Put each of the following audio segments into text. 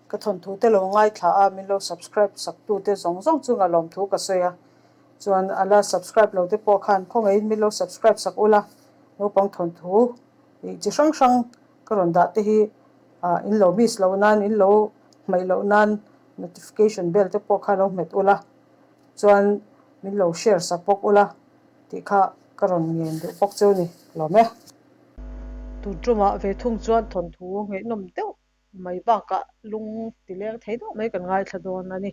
Ka thawnthu te lo ngaithla a, min lo subscribe sak tu te zawng zawng chunga lawmthu ka sawi a. Chuan a la subscribe lo te pawh khan khawngaihin min lo subscribe sak ula, naupang thawnthu ih chi hrang hrang ka rawn dah te hi ah in lo miss loh nan, in lo hmaih loh nan notification bell te pawh kha lo hmet ula, chuan min lo share sak bawk ula tih kha ka rawn ngen duh bawk cheu ni lawm e. Tun tumah ve thung chuan thawnthu ngaihnawm deuh mai bakah lung ti leng thei deuh mai kan ngaithla dawn a ni.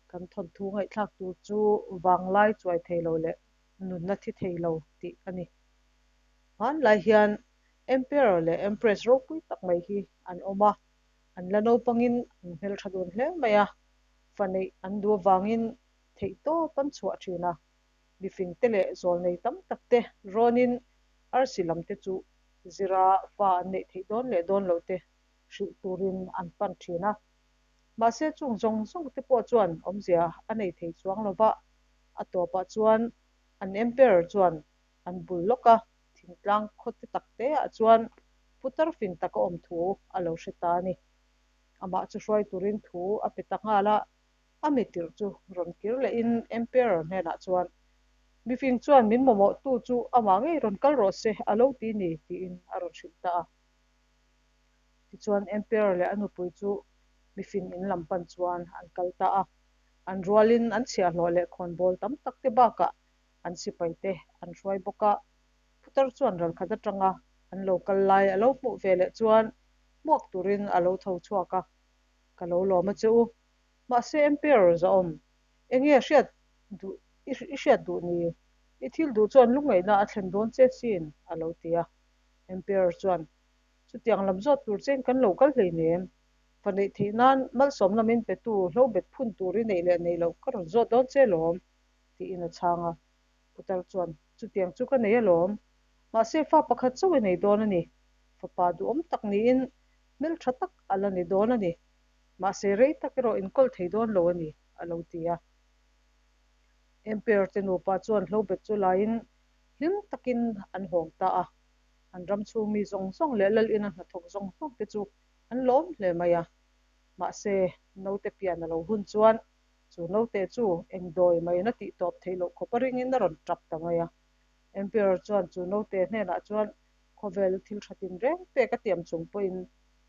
Kan thawnthu ngaihthlak tur chu vanglai chuai thei lo leh nunna thi thei lo tih a ni. Hmanlai hian Emperor leh Empress ropui tak mai hi an awm a, an la naupangin an hmeltha dun hle mai a, fa neih an duh avangin theihtawp an chhuah thin a, mifingte leh zawlnei tam takte rawnin arsi lamte chu zira fa an neih theih dawn leh dawn loh te hrilh turin an pan thin a. Mahse chung zawng zawng te pawh chuan awmzia a nei thei chuang lo va, a tawpah chuan an Emperor chuan an bul lawk a, thingtlang khawte tak te ah chuan putar fing taka awm thu a lo hre ta a ni. Amah chu hruai turin thu a pe ta nghal a, a mitirh chu rawn kir lehin Emperor hnenah chuan, Mifing chuan min mamawhtu chu amah ngei rawn kal rawh se a lo ti ni, tiin a rawn hrilh ta a. Tichuan Emperor leh a nupui chu mifing in lam pan chuan an kal ta a. An rualin an chhiahhlawh leh khawnbawl tam tak te bakah an sipai te an hruai bawk a. Putar chuan ralkhat atanga an lo kal lai a lo hmuh ve leh chuan hmuak turin a lo tho chhuak a, Ka lo lawm a che u. Mahse Emperor Zahawm, enge hriat duh i hriat duh ni? I thil duh chuan lungngaihna a thlen dawn che sin, a lo ti a. Emperor chuan, Chutiang lam zawt tur chein kan lo kal hleinem. Fa neih theih nan malsawmna min petu hlo bet phun tur i neih leh neih loh ka rawn zawt dawn che lawm, tiin a chhang a. Putar chuan, Chutiang chu ka nei alawm. Mahse fa pakhat chauh i nei dawn a ni. Fapa duhawm tak niin hmeltha tak a la ni dawn a ni. Mahse rei tak erawh inkawl thei dawn lo a ni, a lo ti a. Emperor te nupa chuan hlo bet chu laiin hlim takin an hawng ta a. An ram chhung mi zawng zawng leh lal ina hnathawk zawng zawng te chu an lawm hle mai a. Mahse, naute pian a lo hun chuan chu naute chu eng dawi maiin a tih tawp theih loh khawp a ringin a rawn tap ta mai a. Emperor chuan chu naute hnenah chuan khawvel thil tha tin reng pek a tiam chung pawhin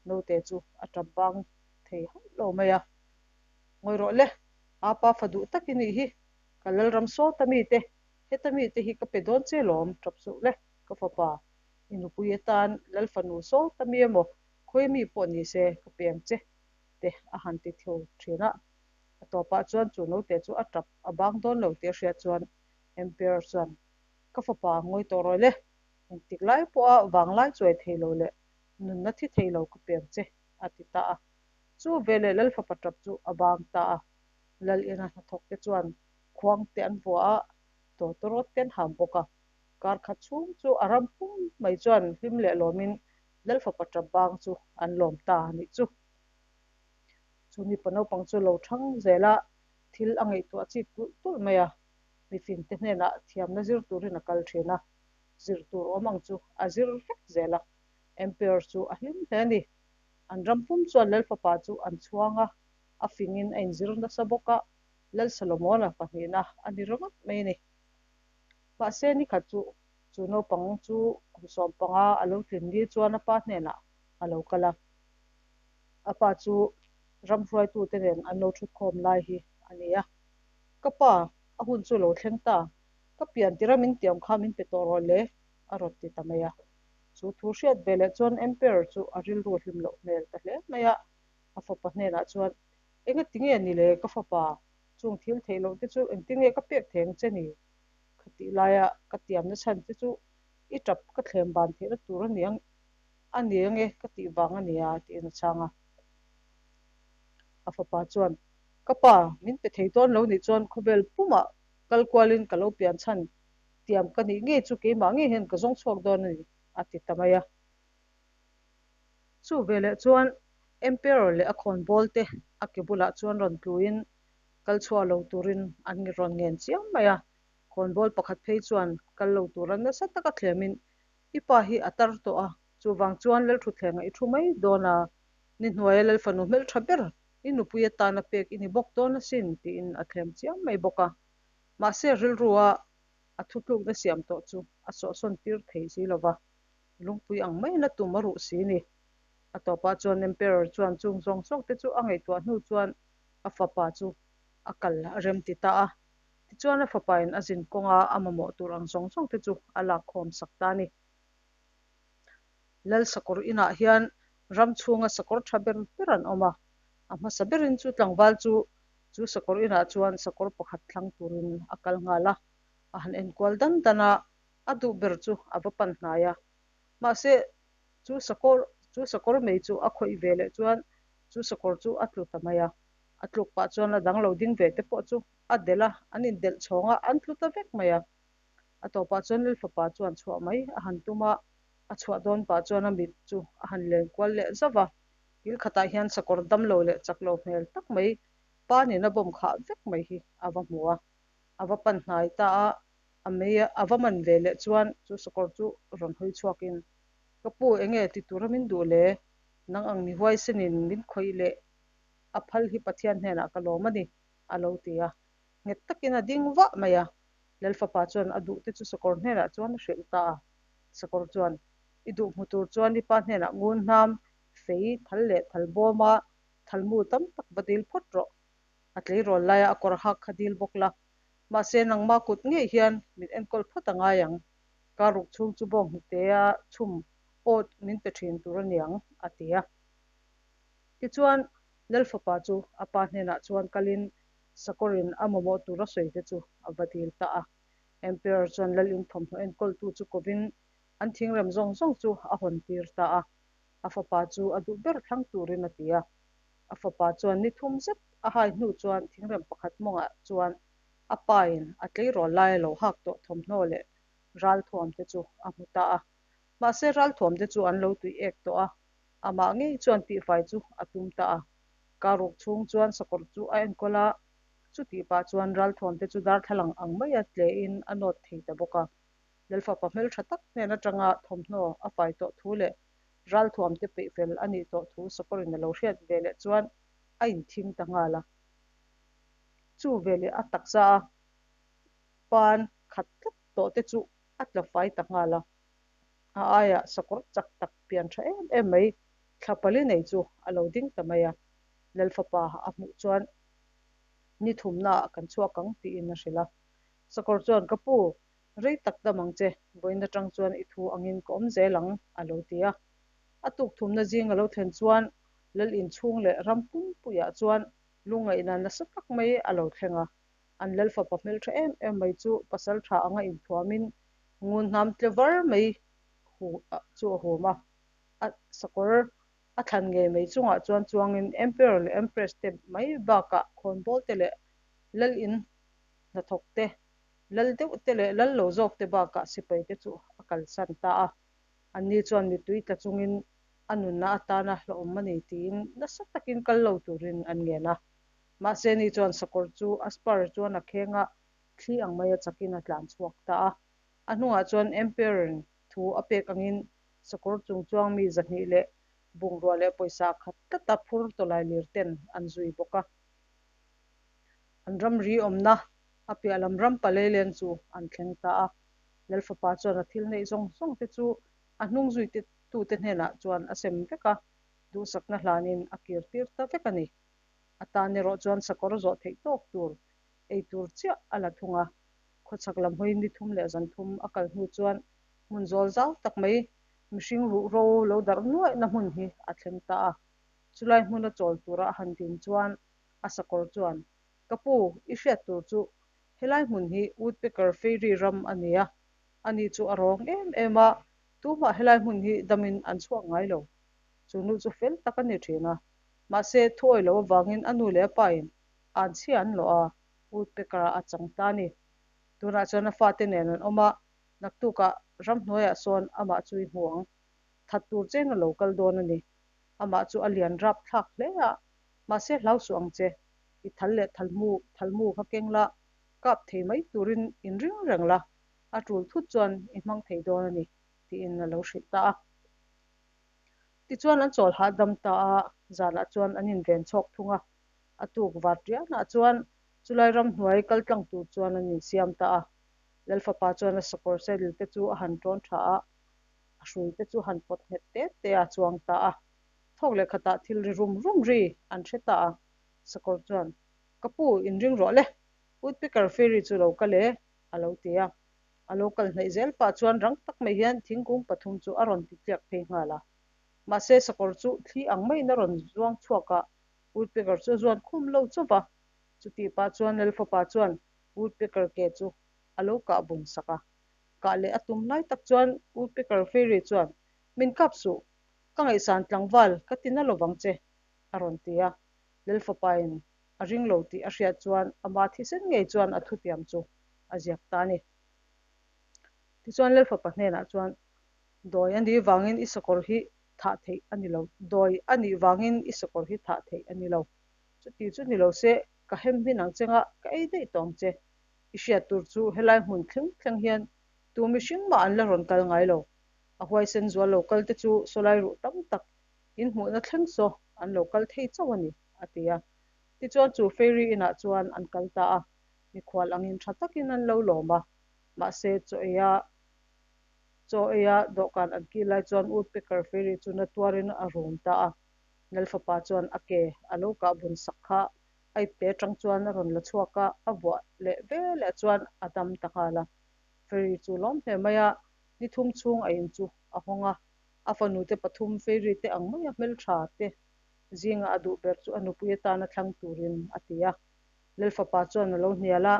naute chu a tap bang thei hauh lo mai a. Ngawi rawh le, apa fa duh tak i nih hi, ka lalram sawta mite, heta mite hi ka pe dawn che lawm, tap suh le. Ka fapa, i nupui atan Lalfanu saw ta mi emaw, khawi mi pawh ni se ka peng che te a han ti theu thin a. A tawpah chuan chu naute chu a tap a bang dawn lo tih a hriat chuan Emperor chuan, Ka fapa ngawi tawh rawih le, engtik lai pawha vanglai chuai thei lo leh nunna thi thei lo ka peng che a ti ta a. Chu veleh Lalfapa tap chu a bang ta a. Lal ina hnathawk te chuan khuang te an vua a, tawtawrawt te an ham bawk a. Kar khat chhung chu a ram pum mai chuan hlim leh lawmin Lalfapa tap bang chu an lawm ta a nih chu. Chu mipa naupang chu lo thang zel a, thil a ngaihtuah chik tulh tulh mai a. Mifingte hnenah thiamna zir turin a kal thin a, zir tur awm ang chu a zir vek zel a. Emperor chu a hlim hle a ni. An ram pum chuan Lalfapa chu an chhuang a, a fingin a inzir nasa bawk a, Lal Solomona pahnihna a ni ringawt mai a ni. Mahse, nikhat chu chu naupang chu kum 15 a lo tlin ni chuan a pa hnenah a lo kal a. A pa chu ram hruaitute nen an lo thutkhawm lai hi a ni a. Ka pa, a hun chu lo thleng ta. Ka pian tira min tiam kha min pe tawh rawh le, a rawn ti ta mai a. Chu thu hriat ve leh chuan Emperor chu a rilru hlim loh hmel ta hle mai a. A fapa hnenah chuan, Engati nge ni le ka fapa? Chung thil theih loh te chu engtin nge ka pek thei ang che ni? Khatih laia ka tiamna chhan te chu i tap ka thlem ban theihna tur a ni ang a ni ange ka tih vang a nia tiin a chhang a. A fapa chuan, Ka pa, min pe thei dawn lo nih chuan khawvel pumah kal kualin ka lo pian chhan tiam ka nih ngei chu keimah ngei hian ka zawng chhuak dawn a ni a ti ta mai a. Chu veleh chuan Emperor leh a khawnbawl te a ke bulah chuan rawn tluin kal chhuah lo turin an rawn ngen chiam mai a. Khawnbawl pakhat phei chuan kal lo tura nasa taka thlemin i pa hi a tar tawh a, chuvang chuan Lalthutthlengah i thu mai dawn a. Ni hnuaia Lalfanu hmeltha ber i nupui atana pek i ni bawk dawn asin, tiin a thlem chiam mai bawk a. Mahse, rilrua a thutlukna siam tawh chu a sawhsawn tir thei si lo va, lungpui ang maiin a tum a ruh si ni. A tawpah chuan Emperor chuan chung zawng zawng te chu a ngaihtuah hnu chuan a fapa chu a kal a rem ti ta a. Tichuan a fapain a zin kawnga a mamawh tur ang zawng zawng te chu a lak khawm sak ta a ni. Lal sakawr inah hian ram chhunga sakawr tha ber ber an awm a, a hmasa berin chu tlangval chu chu sakawr inah chuan sakawr pakhat thlang turin a kal nghal a, a han enkual dan dan a, a duh ber chu a va pan hnai a. Mahse, chu sakawr chu sakawr mei chu a khawih ve leh chuan chu sakawr chu a tlu ta mai a, a tluk pah chuan a dang lo ding ve te pawh chu a delh a, an indelh chhawng a, an tlu ta vek mai a. A tawpah chuan Lil fapa chuan chhuah mai a han tum a, a chhuah dawn pah chuan a mit chu a han len kual leh zauh a. Kil khatah hian sakawr dam lo leh chak lo hmel tak mai pa nen a bawm khah vek mai hi a va hmu a. A va pan hnai ta a, a mei a va man ve leh chuan chu sakawr chu rawn hawi chhuakin, Ka pu, enge ti tura min duh le? Nang ang mi huaisenin min khawih leh a phal hi Pathian hnenah ka lawm a ni, a lo ti a. Nghet takin a ding vah mai a. Lal fapa chuan a duhte chu sakawr hnenah chuan a hrilh ta a. Sakawr chuan, I duh hmu tur chuan i pa hnenah ngun hnam, fei, thal leh thal bawma thalmu tam tak va dil phawt rawh. A tleirawl laia a kawr hak kha dil bawk la. Mahse, nangma kut ngei hian min enkawl phawt a ngai ang. Kar ruk chhung chu bawng hnutea chhum awt min pe thin tur a niang, a ti a. Tichuan, Lal fapa chu a pa hnenah chuan kalin Sakawrin a mamawh tur a sawi te chu a va dil ta a. Emperor chuan lal in thawmhnaw enkawltu chu kovin an thingrem zawng zawng chu a hawn tir ta a. A fapa chu a duh ber thlang turin a ti a. A fapa chuan ni thum zet a hai hnu chuan thingrem pakhat mawngah chuan a pain a tleirawl lai a lo hak tawh thawmhnaw leh ralthuam te chu a hmu ta a. Mahse ralthuam te chu an lo tui ek tawh a, amah ngei chuan tihfai chu a tum ta a. Karuk chhung chuan sakawr chu a enkawl a, chutih pah chuan ralthuam te chu darthlalang ang maia tlein a nawt thei ta bawk a. Lalfapa hmeltha tak hnen atanga thawmhnaw a fai tawh thu leh ralthuam te peih fel a nih tawh thu sakawrin a lo hriat ve leh chuan a inthing ta nghal a. Chu veleh a taksa a pan khat tlat tawh te chu a tla fai ta nghal a. A aiah sakawr chak tak pian tha em em mai thla pali nei chu a lo ding ta mai a. Lalfapa a hmuh chuan ni thumnaah kan chhuak ang tiin a hrilh a. Sakawr chuan ka pu, rei tak dam ang che, vawiin atang chuan i thu angin ka awm zel ang a lo ti a. A tuk thumna zing a lo thlen chuan lal inchhung leh ram pumpuiah chuan lungngaihna nasa tak mai a lo thleng a. An lalfapa hmeltha em em mai chu pasal tha anga inthuamin ngun hnam tle var mai chu a hum a. A sakawr a thlan ngei mai chungah chuan chuangin Emperor leh Empress te mai bakah khawnbawl te leh lal in hnathawk te, lal deuh te leh lal lo zawk te bakah sipai te chu a kalsan ta a. Anni chuan mittui tla chungin a nunna atana hlauhawm a ni tiin nasa takin kal lo turin an ngen a. Mahse ni chuan sakawr chu a spur chuan a kheng a, thli ang maia chakin a tlan chhuak ta a. A hnungah chuan Emperor-in thu a pek angin sakawr chung chuang mi 200 leh bungrua leh pawisa khat tlata phur tawlai lir ten an zui bawk a. An ramri awmna a piah lam ram paleileng chu an thleng ta a. Lalfapa chuan a thil neih zawng zawng te chu a hnung zui tute hnenah chuan a sem vek a, duhsakna hlanin a kir tir ta vek a ni. A tan erawh chuan sakawr zawh theih tawk tur ei tur chiah a la thung a. Khawchhak lam hawi ni thum leh zan thum a kal hnu chuan hmun zawl zau tak mai mihring ruh ro lo darh nuaihna hmun hi a thleng ta a. Chulai hmuna chawl tura a han din chuan a sakawr chuan, Ka pu, i hriat tur chu helai hmun hi Woodpecker Fairy ram a ni a, ani chu a rawng em em a, tumah helai hmun hi damin an chhuak ngai lo. Chu nu chu fel tak a ni thin a, mahse thuawi lo avangin a nu leh a pain an chhia an lawh a, Woodpecker-ah a chang ta a ni. Tunah chuan a fate nen an awm a, naktukah ramhnuaiah sawn amah chu i hmu ang. That tur chen a lo kal dawn a ni. Amah chu a lian rap thlak hle a, mahse hlau suh ang che. I thal leh thalmu, thalmu kha keng la, kap thei mai turin inring reng la, a tul thut chuan i hmang thei dawn a ni, tiin a lo hrilh ta a. Tichuan an chawl hahdam ta a, zanah chuan an inven chhawk thung a. A tuk var tianah chuan chulai ramhnuai kal tlang tur chuan an insiam ta a. Lalfapa chuan a sakawr saddle te chu a han tawn tha a, a hrui te chu han pawt nghet te te a chuang ta a. Thawk leh khatah thil ri rum rum ri an hre ta a, sakawr chuan, Ka pu, inring rawh le, Woodpecker Fairy chu lo kal e, a lo ti a. A lo kal hnaih zel pah chuan rang tak mai hian thingkung pathum chu a rawn ti tliak phei nghal a. Mahse, sakawr chu thli ang maiin a rawn zuang chhuak a, Woodpecker chu a zuan khum lo chauh va. Chutih pah chuan Lalfapa chuan Woodpecker ke chu a lo kah bun sak a. Kah leh a tum lai tak chuan Woodpecker Fairy chuan, Min kap suh, ka ngaihsan tlangval ka ti na lovang che, a rawn ti a. Lalfapain a ring lo tih a hriat chuan ama thisen ngei chuan a thutiam chu a ziak ta a ni. Tichuan Lalfapa hnenah chuan, Dawi a nih vangin i sakawr hi thah theih a ni lo, dawi a nih vangin i sakawr hi thah theih a ni lo. Chuti chu ni lo se, ka hem hmin ang che nga, ka ei daih tawh ang che. I hriat tur chu helai hmun thleng thleng hian tu mihring mah an la rawn kal ngai lo. A huaisen zual lo kal te chu sawlai ruh tam tak in hmuhna thleng saw an lo kal thei chauh a ni, a ti a. Tichuan chu Fairy inah chuan an kal ta a, mikhual angin tha takin an lo lawm a, mahse chaw eia chaw eia dawhkan an kil lai chuan Woodpecker Fairy chu na tuarin a rum ta a. Lalfapa chuan a ke a lo kah bun sak kha a ipte atang chuan a rawn la chhuak a, a vuah leh ve leh chuan a dam ta nghal a. Fairy chu lawm hle mai a, ni thum chhung a in chu a hawng a, a fanute pathum Fairy te ang maia hmeltha te Zinga a duh ber chu a nupui atana thlang turin a ti a. Lalfapa chuan a lo hnial a,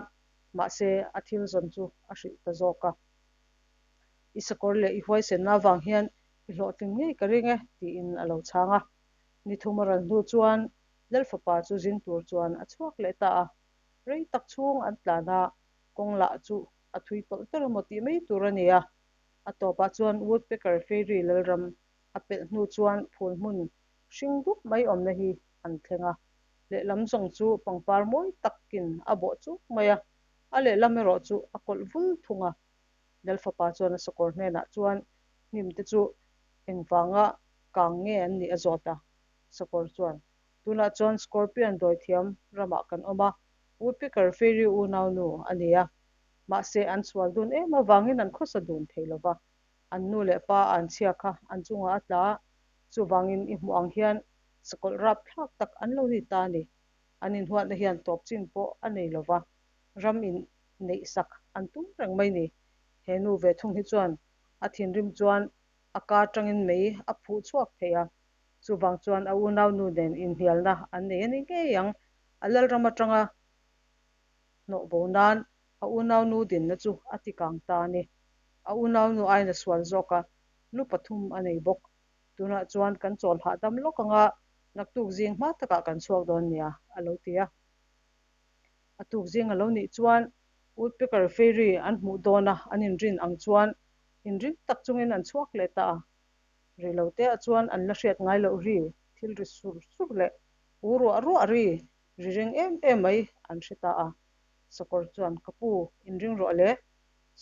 mahse a thil zawn chu a hrilh ta zawk a. I sakawr leh i huaisenna avang hian i hlawhtling ngei ka ring e, tiin a lo chhang a. Ni thum a ral hnu chuan Lalfapa chu zin tur chuan a chhuak leh ta a. Rei tak chhung an tlan a, kawng lah chu a thui tawlh tawlh emaw tih mai tur a ni a. A tawpah chuan Woodpecker Fairy Lalram A pelh hnu chuan phul hmun hring dup mai awmna hi an thleng a, lehlam zawng chu pangpar mawi takin a bawh chuk mai a, a lehlam erawh chu a kawlh vul thung a. Lalfapa chuan a sakawr hnenah chuan hnim te chu engvanga kang nge an nih a zawt a, sakawr chuan, Tunah chuan Scorpion dawithiam ramah kan awm a, Woodpecker Fairy unaunu a ni a, mahse an sual dun em avangin an khawsa dun thei lo va, An nu leh pa an chhia kha an chungah a tla a, chuvangin i hmuh ang hian sakawlh rap thlak tak an lo ni ta a ni. An inhuatna hian tawp chin pawh a nei lo va, ram in neih sak an tum reng mai ni. He nu ve thung hi chuan a thinrim chuan a ka atangin mei a phuh chhuak thei a, chuvang chuan a unau nu nen inhnialna an nei a ni ngei ang. A lalram atanga hnawh bo nan A unaunu dinna chu a ti kang ta a ni. A unaunu aiin a sual zawk a, lu pathum a nei bawk. Tunah chuan kan chawl hahdam lawk anga naktuk zing hma takah kan chhuak dawn nia, a lo ti a. A tuk zing a lo nih chuan Woodpecker Fairy an hmuh dawn a, an inrin ang chuan inring tak chungin an chhuak leh ta a. Ri lo teah chuan an la hriat ngai loh ri, thil ri sur sur leh u ruah ruah ri, ri ring em em mai an hre ta a. Sakawr chuan, Ka pu, inring rawh le,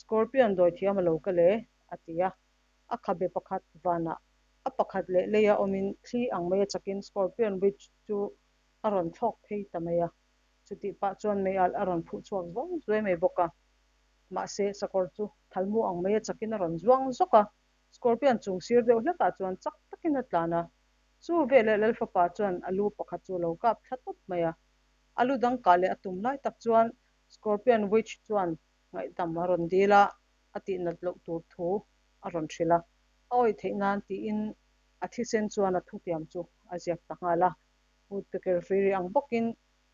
Scorpion dawithiam a lo kal e, a ti a. A khabe pakhat vanah a pakhat leh leia awmin thli ang mai a chakin Scorpion Witch chu a rawn thlawk phei ta mai a. Chutih pah chuan mei alh a rawn phuh chhuak zuai zuai mai bawk a. Mahse, sakawr chu thalmu ang mai a chakin a rawn zuang zawk a. Scorpion chung sir deuh hlekah chuan chak takin a tlan a. Chu veleh Lalfapa chuan a lu pakhat chu a lo kap thla tawp mai a. A lu dang kah leh a tum lai tak chuan Scorpion Witch chuan ngaihdam a rawn dil a, a tihnat loh tur thu a rawn hrilh a. A awih theih nan tiin a thisen chuan a thutiam chu a ziak ta nghal a. Woodpecker Fairy ang bawkin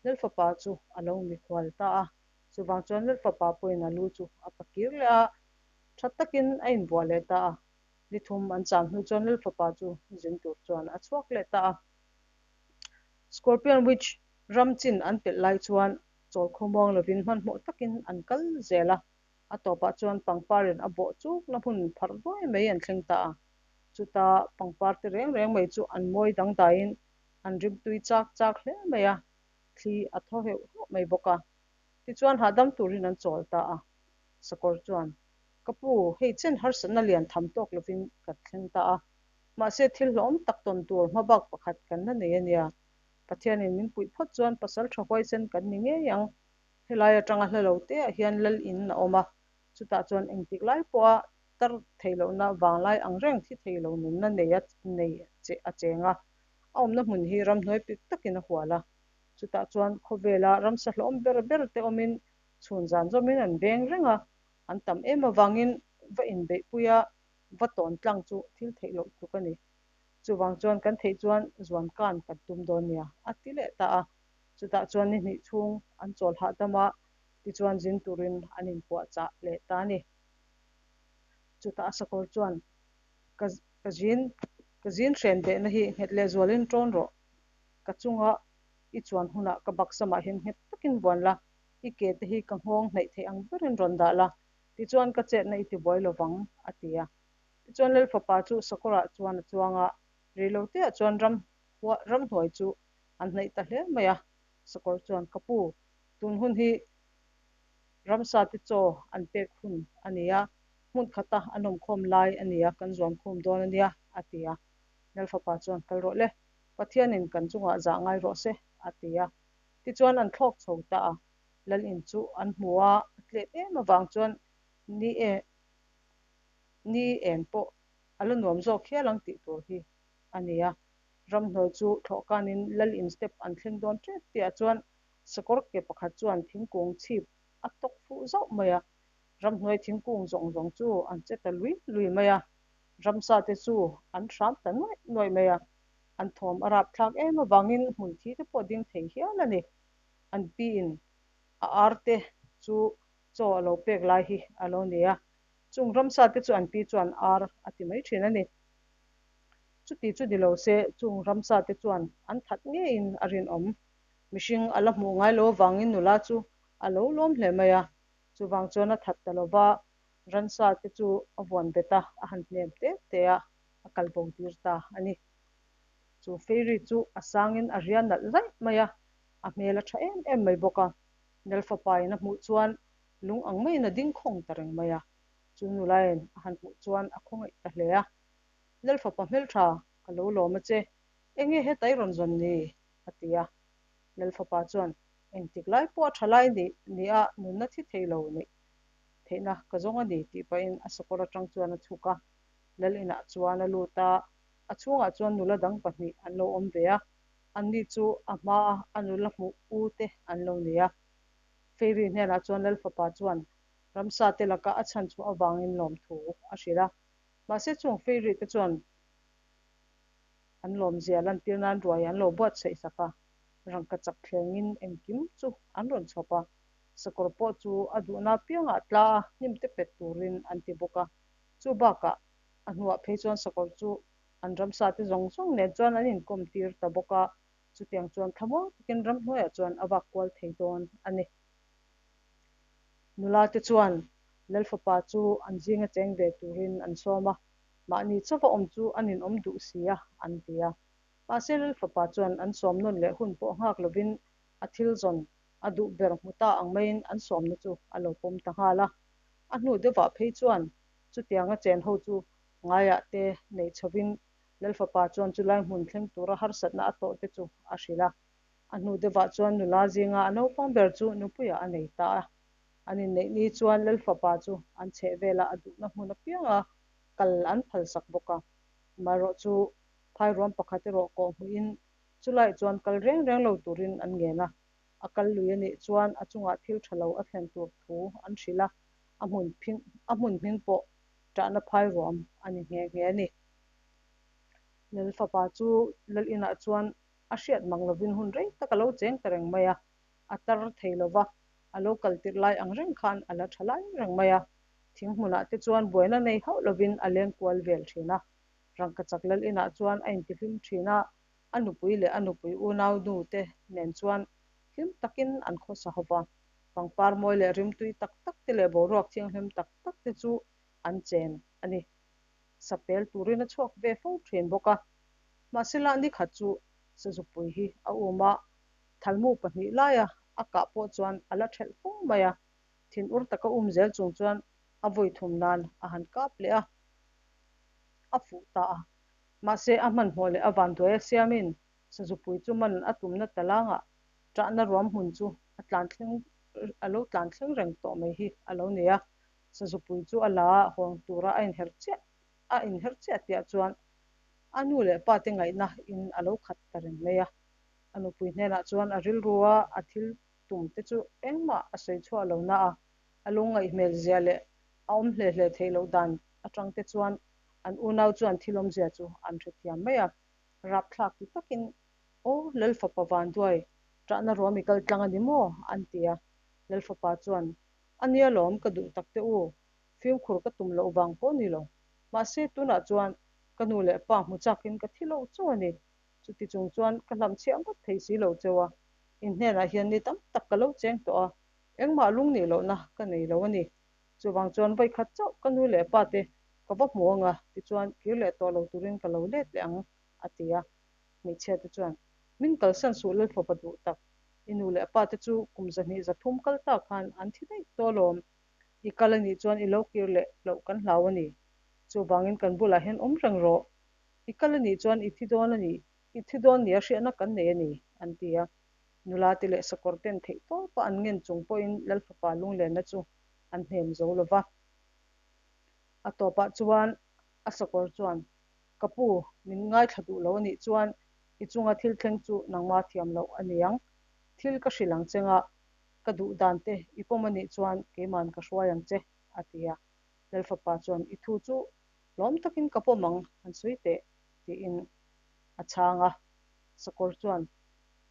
Lalfapa chu a lo mikhual ta a. Chuvang chuan Lalfapa pawhin a lu chu a pa kir leh a, tha takin a invuah leh ta a. Ni thum an cham hnu chuan Lalfapa chu zin tur chuan a chhuak leh ta a. Scorpion Witch ram chin an pelh lai chuan chawl khawmuang lovin hmanhmawh takin an kal zel a, a tawpah chuan pangparin a bawh chukna hmun pharh duai mai an thleng ta a. Chuta pangpar te reng reng mai chu an mawi dangdaiin an rimtui chak chak hle mai a, thli a thaw heuh heuh mai bawk a. Tichuan hahdam turin an chawl ta a. Sakawr chuan, Ka pu, hei chen harsatna lian tham tawk lovin kan thleng ta a. Mahse, thil hlawm tak tawn tur hmabak pakhat kan la nei a nia. Pathianin min puih phawt chuan pasal tha huaisen kan ni ngei ang. Helai atanga hla lo te ah hian lal in a awm a, chutah chuan engtik lai pawha tar thei lohna vanglai ang reng thi thei lo nunna nei a nei che a cheng a, a awmna hmun hi ramhnuai pik takin a hual a. Chutah chuan khawvela ramsa hlawm ber ber te awmin chhun zan zawmin an veng reng a, an tam em avangin va inbeihpui a va tawn tlang chu thil theih loh tluk a ni. Chuvang chuan kan theih chuan zuan kan kan tum dawn nia, a ti leh ta a. Chutah chuan ni hnih chhung an chawl hahdam a, tichuan zin turin an inpuahchah leh ta a ni. Chutah a sakawr chuan, Ka ka zin ka zin hren behna hi nghet lehzualin ṭawn rawh. Ka chunga i chuan hunah ka baksamah hian nghet takin vuan la, i ke te hi ka nghawng hnaih theih ang berin rawn dah la, tichuan ka chetna i tibuai lo vang, a ti a. Tichuan Lal fapa chu sakawrah chuan a chuang a, rei lo teah chuan ram ramhnuai chu an hnaih ta hle mai a. Sakawr chuan, Ka pu, tun hun hi ramsa te chaw an pek hun a ni a, hmun khata an awmkhawm lai a ni a, kan zuankhum dawn a nia, a ti a. Lal fapa chuan, Kal rawh le, Pathianin kan chungah zah ngai rawh se, a ti a. Tichuan an thlawk chho ta a, Lal in chu an hmu a, a tlet em avang chuan ni e ni en pawh a la nuam zawk hial ang tih tur hi a ni a. Ramhnuai chu thlawhkanin Lal in step an thleng dawn tep tihah chuan sakawr ke pakhat chuan thingkung chhip a tawk fuh zauh mai a, ramhnuai thingkung zawng zawng chu an che ta lui lui mai a, ramsa te chu an hram ta nuaih nuaih mai a, an thawm a rapthlak em avangin hmulthi te pawh ding thei hial a ni. An piin a ar te chu chaw a lo pek lai hi a lo ni a, chung ramsa te chu an pi chuan ar a ti mai thin a ni. Chuti chu ni lo se chung ramsa te chuan an that ngeiin a rinawm. Mihring a la hmuh ngai lo avangin nula chu a lo lawm hle mai a, chuvang chuan a that ta lo va, ransa te chu a vuan bet a, a han hnem te te a, a kal bo tir ta a ni. Chu fairy chu a sangin a ria nalh zaih mai a, a hmel a tha em em mai bawk a. Nelfapain a hmuh chuan lung ang maiin a ding khawng ta reng mai a, chu nulain a han hmuh chuan a khawngaih ta hle a. Lalfapa hmeltha, ka lo lawm a che, enge heta i rawn zawn ni? a ti a. Lalfapa chuan, Engtik lai pawh a tha lai nih nia nunna thi thei lo neih theihna ka zawng a ni tih pahin a sakawr atang chuan a chhuk a. Lal inah chuan a lut a, a chhungah chuan nula dang pahnih an lo awm ve a, anni chu a hmaa a nula hmuh u te an lo ni a. Fairy hnenah chuan Lalfapa chuan ramsa te laka a chhan chhuah avangin lawmthu a hrilh a. Mahse chung Fairy te chuan an lawmzia lantir nan ruai an lo buatsaih sak a, rangka chak thlengin engkim chu an rawn chhawp a, sakawr pawh chu a duhna apiangah tla a hnim te pet turin an ti bawk a. Chu bakah a hnuah phei chuan sakawr chu an ramsa te zawng zawng nen chuan an inkawm tir ta bawk a, chutiang chuan thlamuang takin ramhnuaiah chuan a vak kual thei dawn a ni. Nula te chuan Lalfapa chu an zinga cheng ve turin an sawm a, mahni chauha awm chu an inawm duh si a, an ti a. Mahse Lalfapa chuan an sawm nawn leh hun pawh nghak lovin a thil zawn a duh ber hmu ta ang maiin an sawmna chu a lo pawm ta nghal a. A hnu deuhah phei chuan chutianga chen ho chu ngaiah te nei chhovin Lalfapa chuan chulai hmun thleng tura harsatna a tawh te chu a hrilh a. A hnu deuhah chuan nula zinga a naupang ber chu nupuiah a nei ta a. An inneih ni chuan Lalfapa chu an chheh velah a duhna hmun apianga kal an phalsak bawk a. Amaherawh chu phairuam pakhat erawh kawh hmuhin chulaiah chuan kal reng reng lo turin an ngen a. A kal lui a nih chuan a chungah thil tha lo a thlen tur thu an hrilh a, a hmun a hmun hming pawh ṭahna phairuam a ni nghe nghe a ni. Lalfapa chu Lal inah chuan a hriat mang lovin hun rei tak a lo cheng ta reng mai a, a tar thei lo va, a lo kal tirh lai ang reng khan a la tha lai reng mai a. Thing hmunah te chuan buaina nei hauh lovin a leng kual vel thin a. Rangkachak lal inah chuan a intihlim thin a, a nupui leh a nupui unau nu te nen chuan hlim takin an khawsa ho va. Pangpar mawi leh rimtui tak tak te leh boruak thianghlim tak tak te chu an chen a ni. Sapel turin a chhuak ve fo thin bawk a. Mahsela ni khat chu Sazupui hi a um a, thalmu pahnih laia a kah pawh chuan a la thelh fo mai a. Thinur taka um zel chung chuan a vawi thum nan a han kap leh a, a fuh ta a. Mahse, a hmanhmawh leh a vanduai a siamin sazupui chu man a tumna talangah ṭahna ruam hmun chu a tlan thleng a lo tlan thleng reng tawh mai hi a lo nei a. Sazupui chu a la a hawn tura a inher chiah a inher chiah tihah chuan a nu leh pa te ngaihna in a lo khat ta reng mai a. A nupui hnenah chuan a rilru a a thil tum te chu engmah a sawi chhuah lo na a, a lungngaih hmel zia leh a awm hle hle theih loh dan atang te chuan an unau chuan thil awmzia chu an hrethiam mai a. Rapthlak ti takin, Aw, Lalfapa Vanduai, ṭahna ruam i kal tlang a ni maw? an ti a. Lalfapa chuan, A nia lawm, ka duh tak te u, fimkhur ka tum loh vang pawh ni lo. Mahse, tunah chuan ka nu leh pa hmu chakin ka thi lo chauh a ni. Chuti chung chuan ka hlamchhiah ngawt thei si lo cheu a, in hnenah hian ni tam tak ka lo cheng tawh a, engmah lung nih lohna ka nei lo a ni. Chuvang chuan vawikhat chauh ka nu leh pa te ka va hmu ang a, tichuan kir leh tawh lo turin ka lo let leh ang, a ti a. Hmeichhia te chuan, Min kalsan suh Lalfapa duh tak, i nu leh pa te chu kum 200 300 kal ta khan an thi daih tawh alawm, i kal a nih chuan i lo kir leh loh kan hlau a ni. Chuvangin kan bulah hian awm reng rawh. I kal a nih chuan i thi dawn a ni, i thi dawn nia hriatna kan nei a ni, an ti a. Nula te leh sakawr ten theih tawpa an ngen chung pawhin Lalfapa lunglenna chu an hnem zo lo va. A tawpah chuan a sakawr chuan, Ka pu, min ngaithla duh lo a nih chuan i chunga thil thleng chu nangma thiam loh a ni ang. Thil ka hrilh ang che nga, ka duh dan te i pawm a nih chuan keiman ka hruai ang che, a ti a. Lalfapa chuan, I thu chu Lawm takin ka pawm ang, han sawi teh, tiin a chhang a. Sakawr chuan,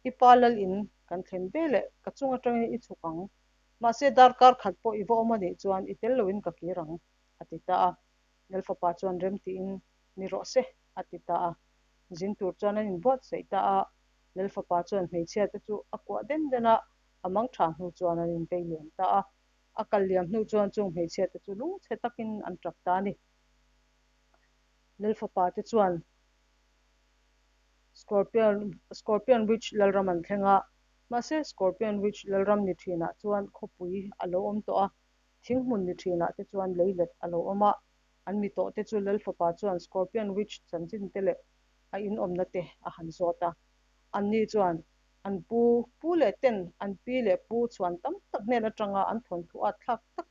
I pa lal in kan thlen ve leh ka chung atangin i chhuk ang. Mahse darkar khat pawh i va awm a nih chuan i tel loin ka kir ang, a ti ta a. Lalfapa chuan rem tiin, Ni rawh se, a ti ta a. Zin tur chuan an inbuatsaih ta a. Lalfapa chuan hmeichhia te chu a kuah den den a, a mang tha hnu chuan an invei liam ta a. A kal liam hnu chuan chung hmeichhia te chu lungchhe takin an tap ta a ni. Lalfapa te chuan Scorpion Scorpion Witch lalram an thleng a, mahse Scorpion Witch lalram ni thinah chuan khawpui a lo awm tawh a, thinghmun ni thinah te chuan leilet a lo awm a. An mi tawh te chu Lalfapa chuan Scorpion Witch chanchin te leh a inawmna te a han zawt a. Anni chuan An pu, pu leh ten an pi leh pu chhuan tam tak hnen atanga an thawnthu at thlak tak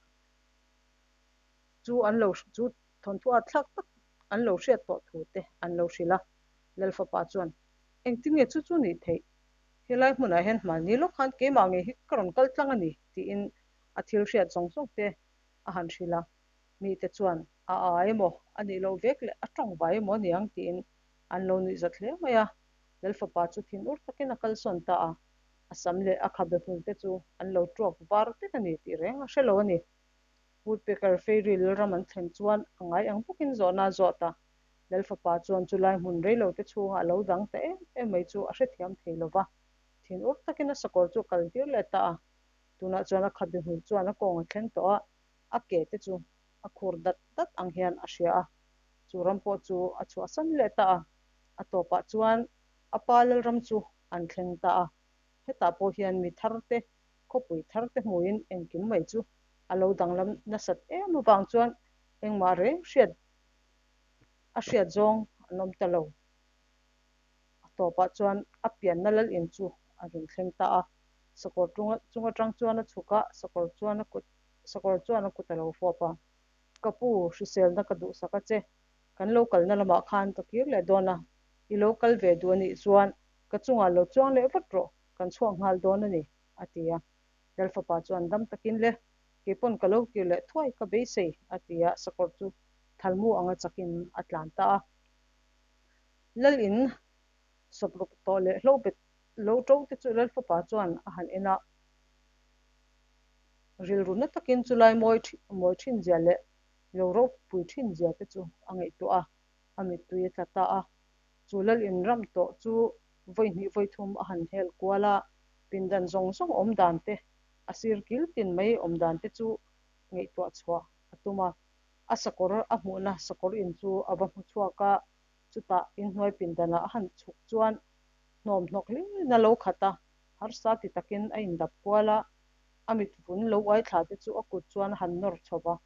chu an lo chu thawnthu at thlak tak an lo hriat tawh thu te an lo hrilh a. Lalfapa chuan, Engtin nge chu chu nih theih? Helai hmunah hian hmanni lawk khan keimah ngei hi ka rawn kal tlang a ni, tiin a thil hriat zawng zawng te a han hrilh a. Mite chuan, A a emaw, a nih loh vek leh a tawng vai emaw a niang, tiin an lo nuihzat hle mai a. Lalfapa chu thin ur takin a kalsawn ta a, a sam leh a khabe hmul te chu an lo tuak var vek a ni tih reng a hre lo a ni. Woodpecker Fairy Lalram an thlen chuan a ngai ang bawkin zawhna a zawt a, Lalfapa chuan chulai hmun reilo te chhunga a lo dang ta em em mai chu a hrethiam thei lo va, thin ur takin a sakawr chu a kal tir leh ta a. Tunah chuan a khabe hmul chuan a kawng a thleng tawh a, a ke te chu a khur dat dat ang hian a hria a, chu ram pawh chu a chhuahsan leh ta a. A tawpah chuan a pa Lalram chu an thleng ta a, hetah pawh hian mi thar te, khawpui thar te hmuin engkim mai chu a lo danglam nasat em avang chuan engmah reng hriat a hriat zawng an awm ta lo. A tawpah chuan a pianna lal in chu a rawn thleng ta a, sakawr chung atang chuan a chhuk a, sakawr chuan a kut sakawr chuan a kut a lo fawp a, Ka pu, hriselna ka duhsak a che, Kan lo kalna lamah khan ka kir leh dawn a, i lo kal ve duh a nih chuan ka chungah lo chuang leh vat rawh, kan chhuak nghal dawn a ni, a ti a. Lalfapa chuan dam takin le, keipawn ka lo kir leh thuai ka beisei, a ti a, sakawr chu thalmu anga chakin a tlan ta a. Lal in sawpruk tawh leh hlo bet lo to te chu Lalfapa chuan a han en a, rilru na takin chulai mawi mawi thin zia leh Lo ropui thin zia te chu a ngaihtuah a, a mittui a tla ta a. Chu lal in ram tawh chu vawi hnih vawi thum a han hel kual a, pindan zawng zawng awm dan te, a sir kil tin mai awm dan te chu ngaihtuah chhuah a tum a. A sakawr a hmuhna sakawr in chu a va hmu chhuak a, chutah inhnuai pindanah a han chhuk chuan hnawm hnawk hlirin a lo khat a, harsa ti takin a indap kual a, a mit vun lo uai thla te chu a kut chuan a han nawr chho va.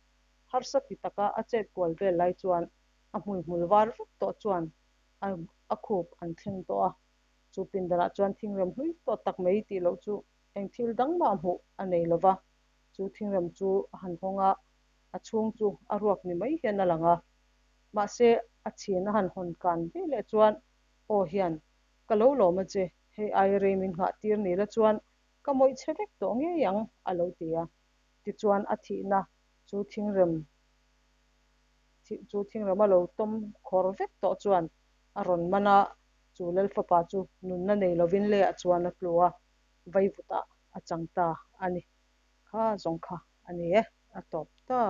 Harsa ti taka a chet kual vel lai chuan a hmuihmul var vek tawh chuan A a khup an thleng tawh a, chu pindanah chuan thingrem hlui tawh tak mai tih loh chu eng thil dang mah hmuh a nei lo va. Chu thingrem chu a han hawng a, a chhung chu a ruak ni mai hian a lang a. Mahse, a chhin a han hawn kan ve leh chuan aw hian, Ka lo lawm a che, hei aia rei min nghah tir ni la chuan ka mawih chhe vek tawh ngei ang, a lo ti a. Tichuan a thihna chu thingrem chu thingrem a lo tawm khawr vek tawh chuan a rawn man a, chu Lalfapa chu nunna nei lovin leiah chuan a tlu a, vaivutah a chang ta a ni. Kha zawng kha a ni e, a tawp ta.